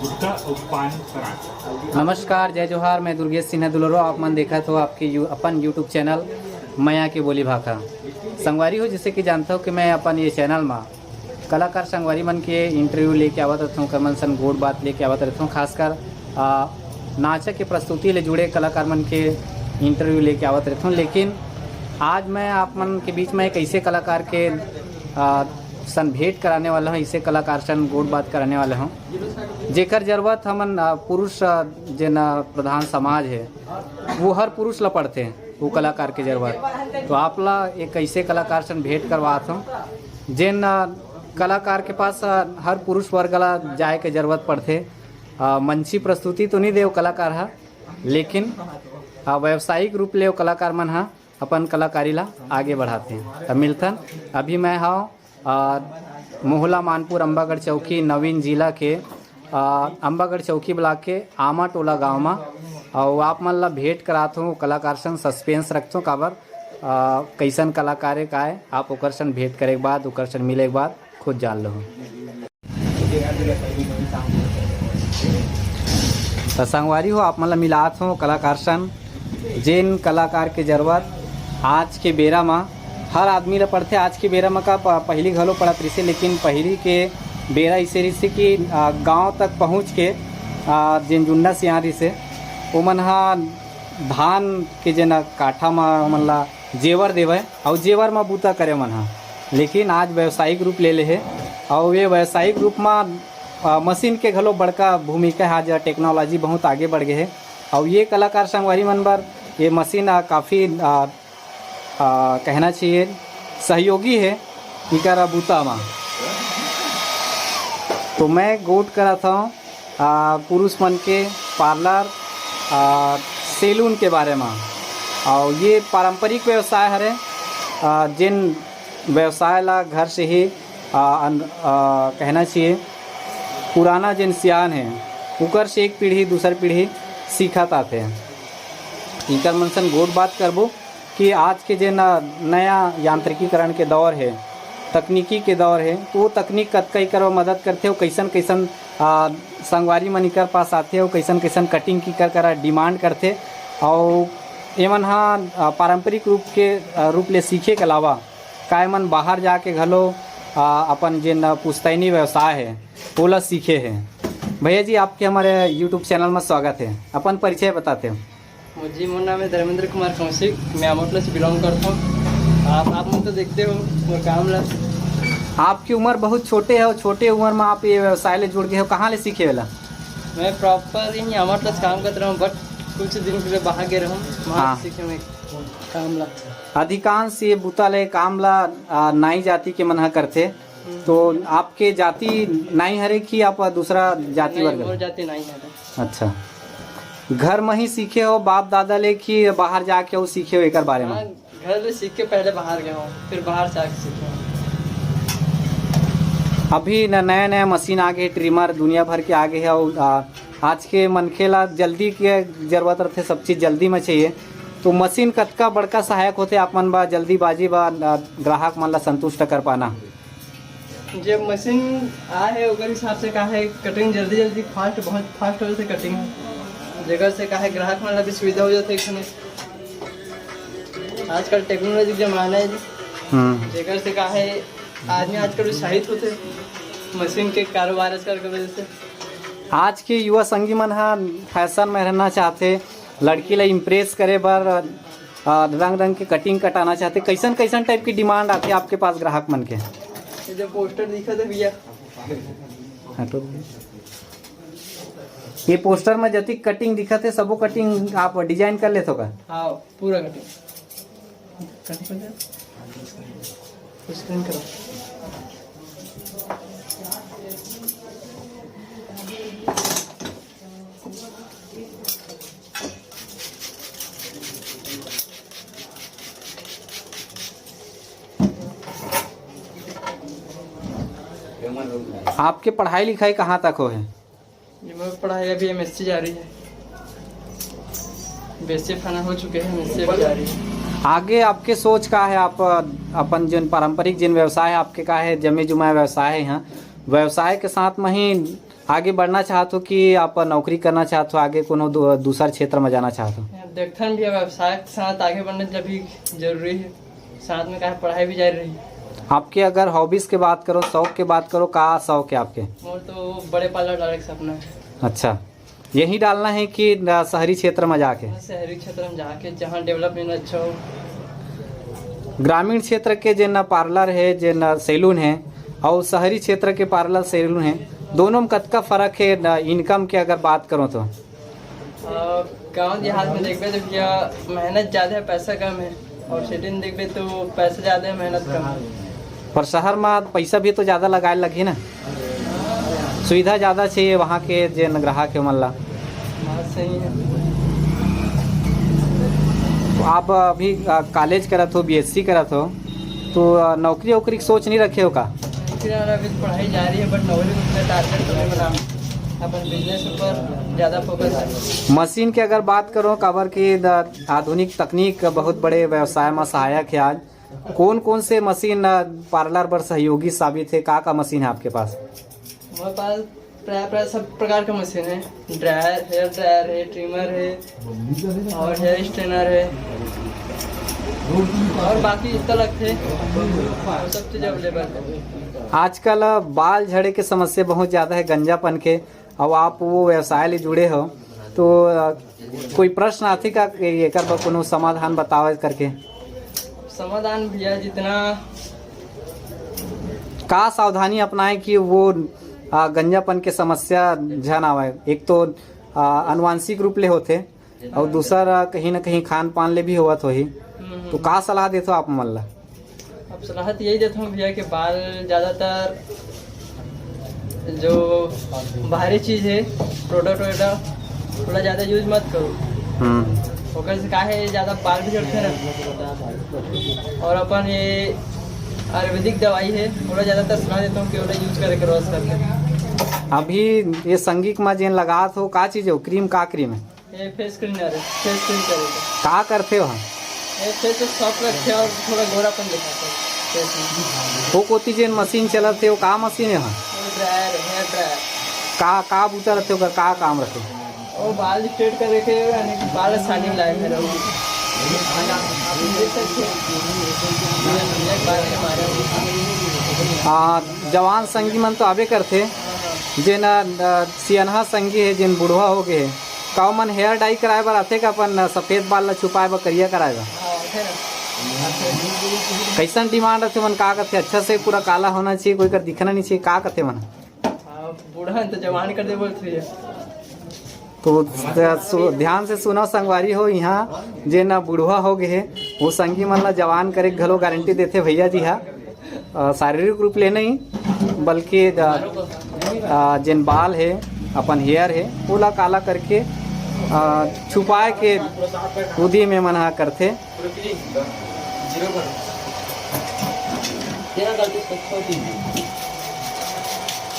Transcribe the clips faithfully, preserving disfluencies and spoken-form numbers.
गुटखा और पान पराठा। नमस्कार, जय जोहार, मैं दुर्गेश सिन्हा दुलरो। आप मन देखत हो आपके यू-, अपन YouTube चैनल मया के बोली भाखा। संगवारी हो, जैसे कि जानता हो कि मैं अपन ये चैनल मा कलाकार संगवारी मन के इंटरव्यू लेके आवत रहता हूँ, ओकर मन सन गोठ बात लेके आवत रहता हूँ, खासकर आ, नाचा के प्रस्तुति ले जुड़े कलाकार मन के इंटरव्यू लेके आवत रहता हूँ। लेकिन आज मैं आप मन के बीच में एक ऐसे कलाकार के आ, सन भेंट कराने वाला हूँ, ऐसे कलाकार सन गोठ बात कराने वाला हूँ, जेकर जरूरत हमन आ, पुरुष आ, जेन आ, प्रधान समाज है, वो हर पुरुष ला पड़थे, वो कलाकार के जरूरत। तो आप ला एक ऐसे कलाकार सन भेंट करवात हूँ, जेन आ, कलाकार के पास आ, हर पुरुष वर्ग ला जाए के जरूरत पड़थे। आ, मंची प्रस्तुति तो नहीं दे वो कलाकार हा, लेकिन आ, व्यावसायिक रूप ले वो कलाकार मन हा अपन कलाकारी ला आगे बढ़ाते हैं। तब मिलथन। अभी मैं हव आ, मोहला मानपुर, अम्बागढ़ चौकी, नवीन जिला के आ, अम्बागढ़ चौकी ब्लॉक के आमा टोला गांव मा। और आप मन ला भेंट करात हूँ, कलाकार संग सस्पेंस रखथों, काबर आ, कैसन कलाकार है, का है, आप ओकर संग भेंट करे के बाद, ओकर संग मिले के बाद खुद जान लो। त संगवारी हो, आप मन ला मिलात हो कलाकार सन, जेन कलाकार के जरूरत आज के बेरा म हर आदमी ला पड़थे। आज के बेरा म का प-, पहिली घलो पड़त रिसे, लेकिन पहिली के बेरा इसे रिसे कि आ, गांव तक पहुंच के आ, जेन जुन्ना सियान रिसे, ओमन हा धान के जेन काठा म ओमन ला जेवर देवय, अउ जेवर म बूता करे ओमन हा। लेकिन आज व्यावसायिक रूप ले ले हे, अउ ये व्यावसायिक रूप म आ, मशीन के घलो बड़का भूमिका है। आज टेक्नोलॉजी बहुत आगे बढ़ गए है, अउ ये कलाकार संगवारी मन बर ये मशीन आ, काफ़ी आ, आ, कहना चाहिए, सहयोगी है इकर बूता मा। तो मैं गोठ करत हूँ आ, पुरुष मन के पार्लर, आ, सैलून के बारे मा। और ये पारंपरिक व्यवसाय हरे, आ, जिन व्यवसाय ला घर से ही आ, अन-, आ, कहना चाहिए, पुराना जेन सियान है, उकर से एक पीढ़ी दूसर पीढ़ी सीखत आथे। इकर मन सन गोठ बात करबो कि आज के जेन, आ, नया यांत्रिकीकरण के दौर है, तकनीकी के दौर है, तो वो तकनीक कतका इकर मदद करथे, वो कैसन कैसन, आ, संगवारी मन इकर पास आथे, वो कैसन कैसन कटिंग की कर करा डिमांड करथे, और एमन हा, आ, पारंपरिक रूप के, आ, रूप ले सीखे के अलावा काय मन बाहर जाके घलो, आ, अपन जेन पुश्तैनी व्यवसाय है, ओला सीखे है। भैया जी, आपके हमारे YouTube चैनल में स्वागत है। अपन परिचय बताते हो? जी, मोर नाम है धर्मेंद्र कुमार कौशिक, मैं अमोटला से बिलोंग करता हूँ। आप, आप मन तो देखते हो मोर काम ला। आपकी उम्र बहुत छोटे है और छोटे उम्र में आप ये व्यवसाय ले जुड़ गए हो, कहाँ ले सीखे वाला? मैं प्रॉपर यहीं अमोटला से काम करता हूँ, बट कुछ दिन के लिए बाहर गए रहूँ, वहाँ हाँ। सीखे मैं काम ला। अधिकांश ये बुता ले काम ला, आ, नाई जाति के मन ह करथे। हम्म। तो आपके जाति नाई हरे कि आप दूसरा जाति नहीं, वर्ग? मोर जाति नाई हरे। अच्छा, घर म ही सीखे हो बाप दादा ले कि बाहर जाके अउ सीखे हो एकर बारे में? हाँ, घर ले सीख के पहले बाहर गए हो, फिर बाहर से आके सीखे हो। अभी न नया नया मशीन आ गए, ट्रिमर दुनिया भर के आ गए है, और आ, आज के मनखे ला जल्दी के जरूरत रहथे, सब चीज जल्दी में चाहिए। तो मशीन कतका बड़का सहायक होथे आप मन बा, जल्दीबाजी बा, आ, ग्राहक मन ला संतुष्ट कर पाना? जे मशीन आए है, ओकर हिसाब से का है, कटिंग जल्दी जल्दी फास्ट, बहुत फास्ट हो जाथे कटिंग, जेकर से का है, ग्राहक मन ला भी सुविधा हो जाथे। एक ठन आजकल टेक्नोलॉजी के जमाना है जी, हम्म। जेकर से का है, आदमी आजकल उत्साहित होथे मशीन के कारोबार आजकल के वजह से। आज के युवा संगी मन ह फैशन में रहना चाहथे, लड़की ला इम्प्रेस करे बर, अ, रंग रंग के कटिंग कटाना चाहथे। कैसन कैसन टाइप की डिमांड आथे आपके पास ग्राहक मन के? ये जो पोस्टर दिखत है भैया। हटो भैया। ये पोस्टर में जतिक कटिंग दिखत है, सबो कटिंग आप डिजाइन कर लेथो का? हाँ, पूरा कटिंग। कटिंग कर दे। स्क्रीन करो। आपके पढ़ाई लिखाई कहाँ तक हो है? ये मेरी पढ़ाई अभी एमएससी जारी है। बीएससी फाइनल हो चुके हैं, एमएससी अभी जारी है। आगे आपके सोच का है? आप अपन जिन पारंपरिक जिन व्यवसाय है आपके, का है, जमे जुमाए व्यवसाय है यहाँ, व्यवसाय के साथ में ही आगे बढ़ना चाहत हो कि आप नौकरी करना चाहत हो, आगे कोनो दू-, दूसर क्षेत्र में जाना चाहत हो? देखथन भैया, व्यवसाय के साथ आगे बढ़ना जब भी जरूरी है, साथ में काहे पढ़ाई भी जारी रही। आपके अगर हॉबीज के बात करो, शौक के बात करो, का शौक है आपके? मोर तो बड़े पार्लर डाले के सपना है। अच्छा, यही डालना है कि न, शहरी क्षेत्र में जाके? शहरी क्षेत्र में जाके, जहाँ डेवलपमेंट अच्छा हो। ग्रामीण क्षेत्र के जेन पार्लर है, जेन सैलून है, और शहरी क्षेत्र के पार्लर सैलून है, दोनों में कतका फर्क है न, इनकम के अगर बात करो तो? अ, गाँव देहात में देखबे तो भैया, मेहनत ज़्यादा है, पैसा कम है, और सिटी में देखबे तो पैसा ज़्यादा है, मेहनत कम है। पर शहर में पैसा भी तो ज़्यादा लगाए लगही ना, सुविधा ज़्यादा चाहिए वहाँ के जेन ग्राहक है मन ला। बात सही है। तो आप अभी, अ, कॉलेज करत हो, बीएससी करत हो, तो, अ, नौकरी वोकरी की सोच नहीं रखे हो का? फिलहाल अभी पढ़ाई जारी है, but नौकरी का टारगेट तो नहीं बना। अपन बिजनेस ऊपर ज़्यादा फोकस है। मशीन के अगर बात करो, काबर कि द-, आधुनिक तकनीक बहुत बड़े व्यवसाय में सहायक है आज। कौन कौन से मशीन, अ, पार्लर बर सहयोगी साबित है? का का मशीन है आपके पास? हमारे पास प्राय, प्राय सब प्रकार का मशीन है। ड्रायर, हेयर ड्रायर है, ट्रिमर है, और हेयर स्ट्रेनर है, और बाकी जितना लगते हैं, वो सब चीज़ अवेलेबल है। आजकल बाल झड़े के समस्या बहुत ज़्यादा है, गंजापन के, और आप वो व्यवसाय ले जुड़े हो, तो, अ, कोई प्रश्न आथे का कि एकर बर कोनो समाधान बतावे करके? समाधान भैया, जितना का सावधानी अपनाए कि वो, अ, गंजापन के समस्या झन आवे? एक तो, अ, अनुवांशिक रूप ले होथे, और दूसर, अ, कहीं ना कहीं खान पान ले भी होवत होही। हम्म। तो का सलाह देथो आप मन ला? अब सलाह तो यही देता हूँ भैया कि बाल ज़्यादातर जो बाहरी चीज़ है, प्रोडक्ट वगैरह, थोड़ा ज़्यादा यूज मत करो। हम्म। ओकर से का है, ज़्यादा बाल भी झड़ते ना। और अपन ये आयुर्वेदिक दवाई है, थोड़ा ज़्यादातर सलाह देता हूँ कि ओला यूज करे करो आजकल। अभी ये संगीक मा जेन लगात हो, का चीज़ हो? क्रीम, का क्रीम है? ये फेस क्लीनर है, फेस क्लीन करेगा। का करथे वहाँ? ये फेस को सॉफ्ट रखे और थोड़ा गोरापन दिखाते हैं फेस में। वो कोती जेन मशीन चलत हे, वो का मशीन है वहाँ? वो ड्रायर है, हेयर ड्रायर। का, का बूता रथे ओकर, का काम रथे? वो बाल स्ट्रेट करे के, यानी कि बाल शाइनिंग लाए मेरा। हाँ, जवान संगी मन तो आबे करथे, जेन, अ, सियनहा संगी है, जेन बुढ़वा हो गए है, का ओमन हेयर डाई कराए बर आथे का अपन सफेद बाल ला छुपाए बर, करिया कराए बर? हाँ, आथे ना। आथे। कैसन डिमांड रथे मन, का कथे? अच्छा से पूरा काला होना चाहिए, कोई कर दिखना नहीं चाहिए, का कथे मन? हाँ, बूढ़ा है तो जवान कर दे बोलत भैया। तो स-, सु-, ध्यान से सुनो संगवारी हो, यहाँ जे ना बुढ़वा हो गए है, वो संगी मन ला जवान करे के घलो गारंटी देथे भैया जी हा। अ, शारीरिक रूप ले नहीं, बल्कि द-, अ, जेन बाल है, अपन हेयर है, ओला काला करके, अ, छुपाए के उदी में मन हा करथे।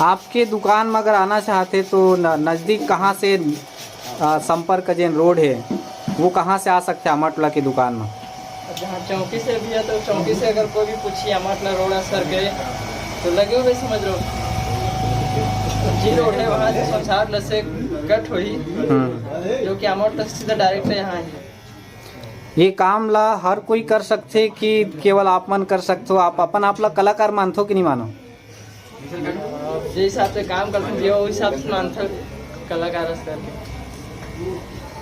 आपके दुकान में अगर आना चाहते तो न-, नजदीक कहाँ से, अ, संपर्क जेन रोड है, वो कहाँ से आ सकते हैं अमरटोला की दुकान में? जहाँ चौकी से भी है, तो चौकी से अगर कोई भी पूछिए, अमरटोला रोड है सर के, तो लगे हुए समझ लो, जी रोड है, वहाँ से संसार लसे कट हुई, हम्म। जो कि अमरटोला से सीधा डायरेक्ट यहाँ है। ये काम ला हर कोई कर सकथे कि केवल आप मन कर सकथो? आप अपन आप ला कलाकार मानथो कि नहीं मानो? जे हिसाब से काम करथे भैया, वो हिसाब से मानथे कलाकार हस करके।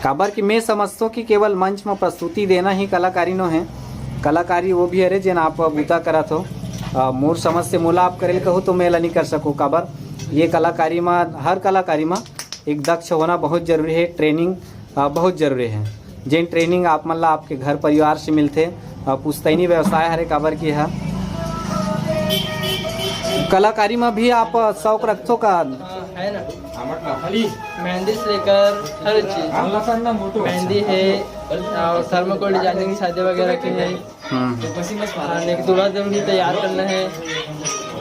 काबर कि मैं समझथो कि केवल मंच में प्रस्तुति देना ही कलाकारी नो है। कलाकारी वो भी हरे जेन आप बूता करत हो। अ, मोर समझ से मोला आप करे ल कहू तो मैं ला नहीं कर सकूँ। काबर ये कलाकारी में, हर कलाकारी में एक दक्ष होना बहुत जरूरी है, ट्रेनिंग, अ, बहुत जरूरी है। जेन ट्रेनिंग आप मन ला आपके घर परिवार से मिलथे, अ, पुश्तैनी व्यवसाय हरे काबर की है। कलाकारी में भी आप, अ, शौक रखथो का? हाँ, है ना। मेहंदी से लेकर हर चीज। मेहंदी है और थर्माकोल डिजाइनिंग शादी वगैरह की है। हम्म। हाँ, एक दूल्हा दुल्हन भी तैयार करना है।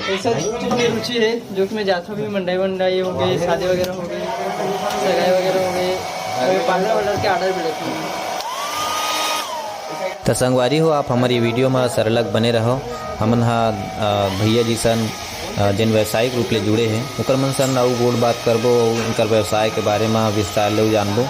ऐसा चीज में रुचि है जो कि मैं जाता भी, मंडाई वंडाई हो गई, शादी वगैरह हो गई, सगाई वगैरह हो गई, और ये पार्लर वार्लर के ऑर्डर भी लेता हूँ। त संगवारी हो, आप हमारी वीडियो में सरलग बने रहो। हमन हा, अ, भैया जी सन अ, जेन व्यावसायिक रूप ले जुड़े हे, ओकर मन सन अउ गोठ बात करबो अउ उनकर व्यवसाय के बारे म विस्तार ले जानबो।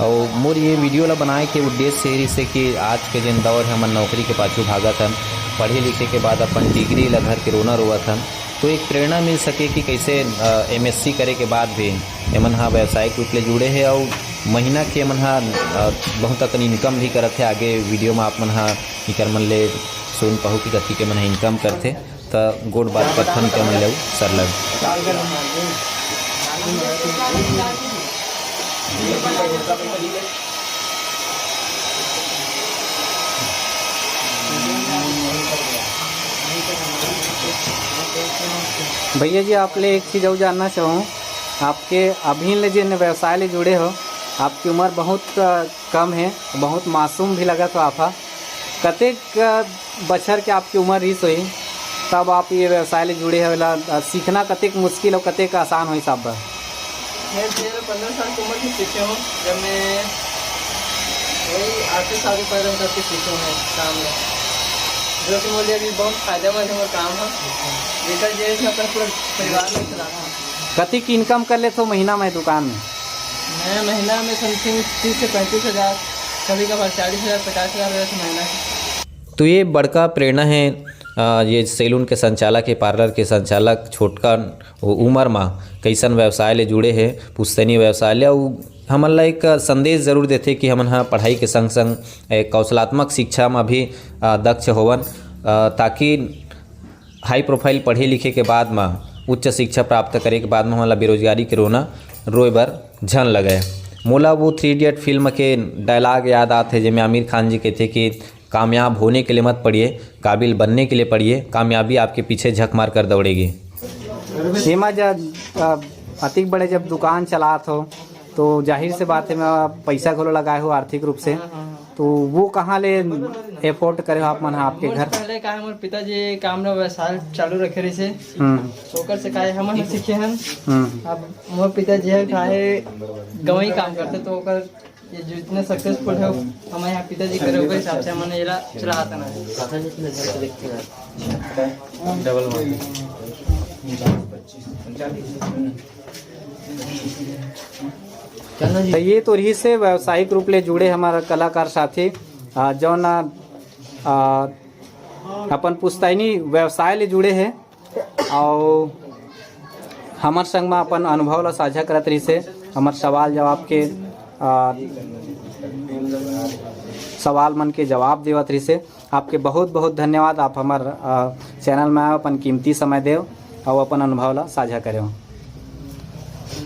अउ मोर ये वीडियो ला बनाए के उद्देश्य ये रहिसे कि आज के जेन दौर हे, हमन नौकरी के पाछू भागत हन, पढ़े लिखे के बाद अपन डिग्री ला धर के रोना रोवत हन, तो एक प्रेरणा मिल सके कि कैसे, अ, एमएससी करे के बाद भी एमन ह व्यावसायिक रूप ले जुड़े हे अउ महीना के एमन ह, अ, बहुत अकन इनकम भी करत हे। आगे वीडियो म आप मन ह इकर मन ले सुन पाहू कि कथी के मन ह इनकम करथे। त गोठ बात करथन के मन ले अउ सरलग। भैया जी, आप ले एक चीज अउ जानना चाहूँ, आपके अभी ले जेन व्यवसाय ले जुड़े हो, आपकी उम्र बहुत, अ, कम है, बहुत मासूम भी लगत हो आप हा। कतेक, अ, बछर के आपकी उम्र रहिस होही, तब आप ये व्यवसाय ले जुड़े हो, एला, अ, सीखना कतेक मुश्किल अउ कतेक आसान होही आप बर? मैं तेरह पंद्रह साल की उम्र से सीखे हूँ, जब मैं वही आठ साल के पैदा करके सीखे हूँ काम में, जो कि मोर लिए अभी बहुत फायदेमंद है मोर काम है। जेकर जरिए से मैं अपना पूरा परिवार में चलाता हूँ। कतिक इनकम कर लेथो महीना में दुकान में? मैं महीना में समथिंग तीस से पैंतीस हज़ार, कभी कभार चालीस हज़ार, पचास हज़ार हो जाता महीना के। तो ये बड़का प्रेरणा है, अ, ये सैलून के संचालक है, पार्लर के संचालक, छोटका उ-, उमर मा कैसन व्यवसाय ले जुड़े हे, पुश्तैनी व्यवसाय ले, अउ हमन ला एक संदेश जरूर देथे कि हमन ह पढ़ाई के संग संग एक कौशलात्मक शिक्षा मा भी, अ, दक्ष होवन, अ, ताकि हाई प्रोफाइल पढ़े लिखे के बाद म, उच्च शिक्षा प्राप्त करे के बाद म हमन ला बेरोजगारी के रोना रोए बर झन लगय। मोला वो थ्री इडियट फिल्म के डायलॉग याद आत हे, जेमे आमिर खान जी कहथे कि कामयाब होने के लिए मत पढ़िए, काबिल बनने के लिए पढ़िए, कामयाबी आपके पीछे झक मार कर दौड़ेगी। एमा जब, अ, अतिक बड़े जब दुकान चलात हो, तो जाहिर से बात है, मैं पैसा घलो लगाए हो आर्थिक रूप से, तो वो कहाँ ले एफोर्ड करे हो आप मन ह आपके मोर घर? पहले का है, मोर पिताजी काम ल व्यवसाय चालू रखे रहिसे, हम्म। तो ओकर से का है, हमन ह सीखे हन। हम्म। अब मोर पिताजी ह का है, गंवई काम करथे, तो ओकर ये जितना सक्सेसफुल है, हमर यहाँ पिताजी करे, ओकर हिसाब से हमन एला चलात हन। डबल मार। तो ये तो रहिसे व्यावसायिक रूप ले जुड़े हमर कलाकार साथी, आ, जौन, आ, अपन पुश्तैनी व्यवसाय ले जुड़े हे, अउ हमर संग म अपन अनुभव ला साझा करत रहिसे, हमर सवाल जवाब के, आ, सवाल मन के जवाब देवत रहिसे। आपके बहुत बहुत धन्यवाद, आप हमर, अ, चैनल में आए, अपन कीमती समय देव अउ अपन अनुभव ला साझा करेव।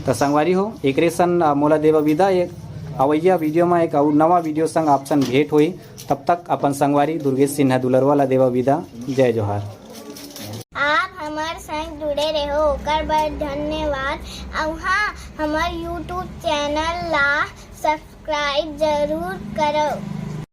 त संगवारी हो, एकरे सन, अ, मोला देवा विदा। एक अवइया वीडियो में एक अउ नवा वीडियो संग आप सन भेंट होई। तब तक अपन संगवारी दुर्गेश सिन्हा दुलरवा ला देवा विदा। जय जोहार। आप हमर संग जुड़े रहो, ओकर बर धन्यवाद। अउ हाँ, हमर YouTube चैनल ला सब्सक्राइब जरूर करो।